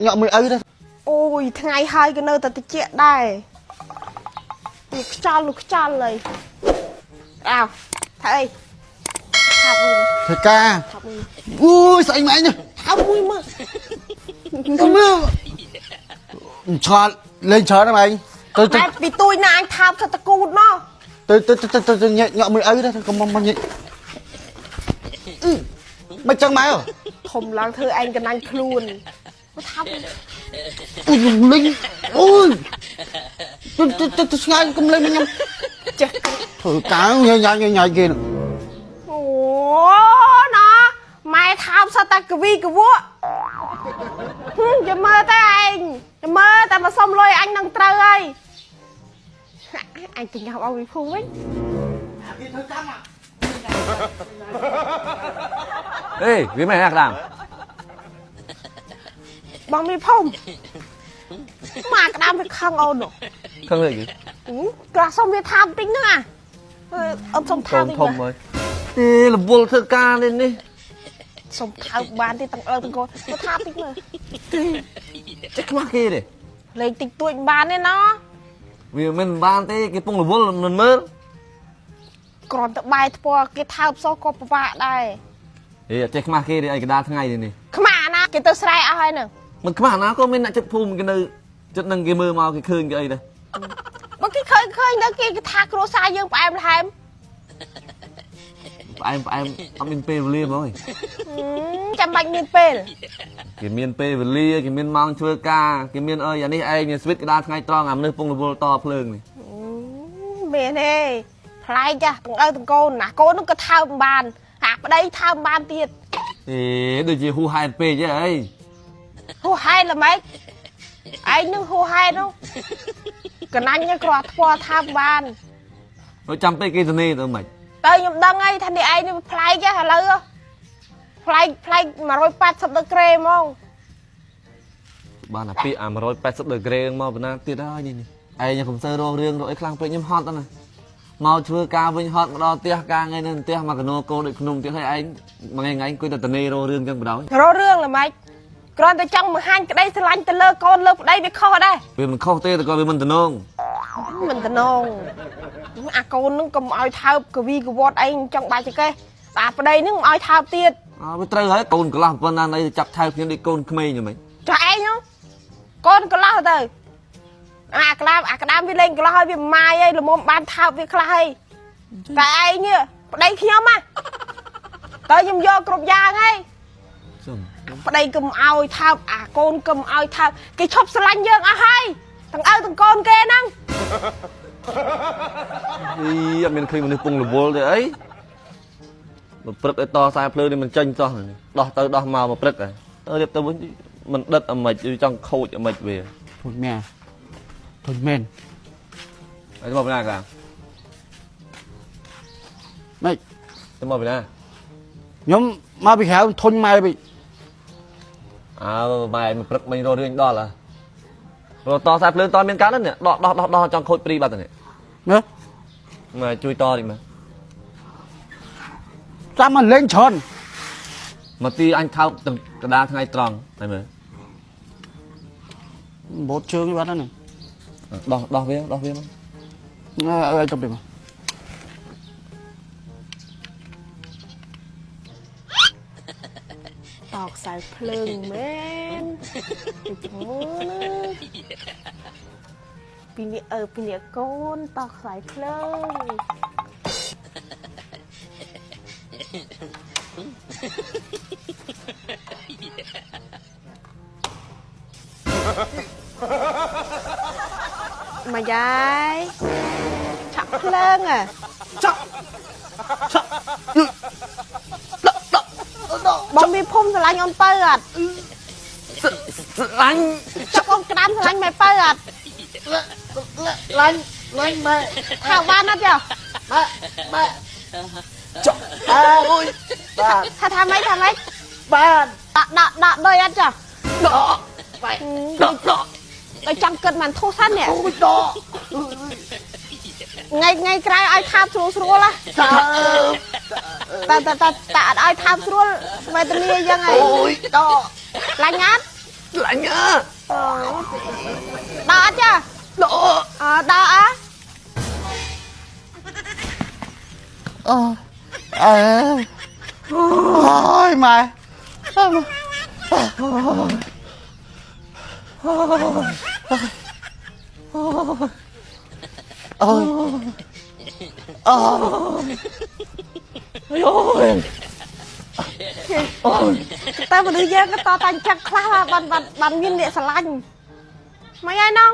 ញាក់មួយឪដែរ អូយថ្ងៃហើយក៏នៅតែតិចដែរវាខ្យល់នោះខ្យល់ហើយអោថាអីថាមួយ ធ្វើការ ថាមួយ អូយស្អីមកឯងនេះ ថាមួយមើល មើលឆ្លាតលេងច្រើនហ្នឹងឯងទៅទៅ តែពីទួយណាអញថើបថាតកូតមក ទៅទៅទៅទៅទៅញាក់ញាក់មួយឪដែរកុំមកញាក់មិនចឹងម៉ែ ធំឡើងធ្វើឯងកណាញ់ខ្លួនមកថើប អូយលេងអូយទៅទៅទៅឆ្ងាយកុំលេងមកខ្ញុំ ចេះ ធ្វើការញ៉ៃញ៉ៃញ៉ៃគេ អូណាម៉ែថើបសតតែកវីកវក់ហឹមចាំមើលតែឯងចាំមើលតែមកសុំលុយអញនឹងត្រូវហើយអញទៅញ៉ាំឲ្យវិភូវិញ អេវាមិនអាក្តាម បងមីភូមិមកក្តាមវាខឹងអូននោះ ខឹងលើគេ ក្រាស់សុំវាថាបន្តិចហ្នឹងអាអឺសុំ កូ ថើបតិច នធំហើយទេរវល់ធ្វើការនេះនេះ សុំថើបបានទេទាំងអើទាំងកូនមកថាបន្តិចមើល ចេះខ្មាស់គេទេ លេងតិចតួចបានទេណ វាមិនបានទេគេពងរវល់មិនមើល គ្រាន់តែបាយថ្ពាល់គេថើបសោះក៏ពិបាកដែរ អេអត់ចេះខ្មាស់គេទេឲ្យកដាលថ្ងៃនេះនេះ ខ្មាស់ណាគេទៅស្រែអស់ហើយហ្នឹង មិនខ្មាស់ណាក៏មានអ្នកចិត្តភូមិគេនៅចិត្តនឹងគេមើលមកគេឃើញគេអីដែរ បើគេឃើញឃើញទៅគេថាគ្រួសារយើងផ្អែមល្ហែម ផ្អែមផ្អែមអត់មានពេលវេលាហ្មង ចាំបាច់មានពេល គេមានពេលវេលាគេមានម៉ោងធ្វើការគេមានអីអានេះឯងស្វីតកដាលថ្ងៃត្រង់អាមនុស្សពងរវល់តភ្លើងនេះ មែនទេប្លែកចាស់ទាំងឪទាំងកូនណាកូនហ្នឹងក៏ថើបមិនបានអាប្តីថើបមិនបានទៀត អេដូចជាហ៊ូហែតពេកហ៎អី ហួសហេតុល្មិចឯងនឹងហួសហេតុនោះកណាញ់គ្រាន់ថ្ពាល់ថើបបាន ទៅចាំពេកគេទៅនេះទៅមិន ទៅខ្ញុំដឹងហើយថានេះឯងនេះប្លែកហ៎ឥឡូវប្លែកប្លែក180ដឺក្រេហ្មង បានអាពាក្យអា180ដឺក្រេមកបណ្ណាទៀតហើយនេះឯងកុំសូវរករឿងរកអីខ្លាំងពេកខ្ញុំហត់ណាមកធ្វើការវិញហត់មកដល់ផ្ទះការថ្ងៃនៅផ្ទះមកកណោកោដូចភ្នំទៀតហើយឯងមួយថ្ងៃថ្ងៃអង្គុយតែតនេរករឿងចឹងបណ្ដោយ រករឿងល្មិចគ្រាន់តែចង់បង្ហាញក្តីស្រឡាញ់ទៅលើកូនលើប្តីវាខុសដែរ វាមិនខុសទេតែក៏វាមិនតំណង មិនតំណងអាកូននឹងកុំឲ្យថើបកវីកវត្តអីចង់បាច់ចកេះតែប្តីនឹងមិនឲ្យថើបទៀត អើវាត្រូវហើយកូនកន្លះប៉ុណ្ណាណីចាប់ថើបគ្នាដូចកូនក្មេងហ្នឹង ចុះឯងហ្នឹងកូនកន្លះទៅអាក្តាមអាក្តាមវាលេងកន្លះហើយវាម៉ាយហើយល្មមបានថើបវាខ្លះហើយតែឯងនេះប្តីខ្ញុំណាតើខ្ញុំយកគ្រប់យ៉ាងហើយ សុំ ប្តីកុំឲ្យថើបអាកូនកុំឲ្យថើបគេឈប់ស្រឡាញ់យើងអស់ហើយទាំងឪទាំងកូនគេហ្នឹង អីអត់មានឃើញមនុស្សពងរវល់ទេអីមកព្រឹកឲ្យតខ្សែភ្លើងនេះមិនចេញសោះដោះទៅដោះមកមកព្រឹកហើយទៅរៀបទៅវិញមិនដិតអាម៉េចចង់ខូចអាម៉េចវា ធុញម៉ែធុញមែន ហើយមកពីណាកា ម៉េច ទៅមកពីណា ខ្ញុំមកពីក្រៅធុញម៉ែវិញ អើម៉ែមកព្រឹកមិញរករឿងដល់ហ៎រកតខ្សែភ្លើងតមានកើតនេះដោះដោះដោះដោះចង់ខូចព្រីបាត់នេះ ណា មកជួយតតិចមើល ចាំមកលេងច្រើន មកទីអញថោកទាំងកដាលថ្ងៃត្រង់ហើយមើល បូតជើងបាត់ហ្នឹង ដោះដោះវាដោះវាមក អើយទៅពីមក តោខ្សែភ្លើងមែនទៅមើលណាពីនេះអើពីនេះកូនតោខ្សែភ្លើងមកយាយឆាក់ភ្លើងอ่ะ ចាក់ចាក់ បងមានភូមិស្រឡាញ់អូនពៅអត់ ស្រឡាញ់ ចុះអូនក្តាមស្រឡាញ់ម៉ែពៅអត់ ឡាញ់ឡាញ់ម៉ែ ថើបបានអត់ចុះ ម៉ែម៉ែចាក់អូយបាទ ថាថាម៉េចថាម៉េច បាទ ដាក់ដាក់ដាក់ដូចអត់ចុះ ដកបែដកដក ដូចចង់គិតមិនធូរសិននេះ អូយដក ថ្ងៃថ្ងៃក្រោយឲ្យថើបស្រួលស្រួលណា តើ តែតែតែតែអត់ឲ្យថើបស្រួលវេទនាយ៉ាងហើយ អូយដក ឡាញ់អត់ លាញ់អើ ដល់អត់ចា ល្អ អឺដល់អត់ អូអើអូយម៉ែអូយអូ អាយអូយអូយ តែមនុស្សយើងក៏តតែអញ្ចឹងខ្លះបានបានបានមានអ្នកស្រឡាញ់មិនហើយនង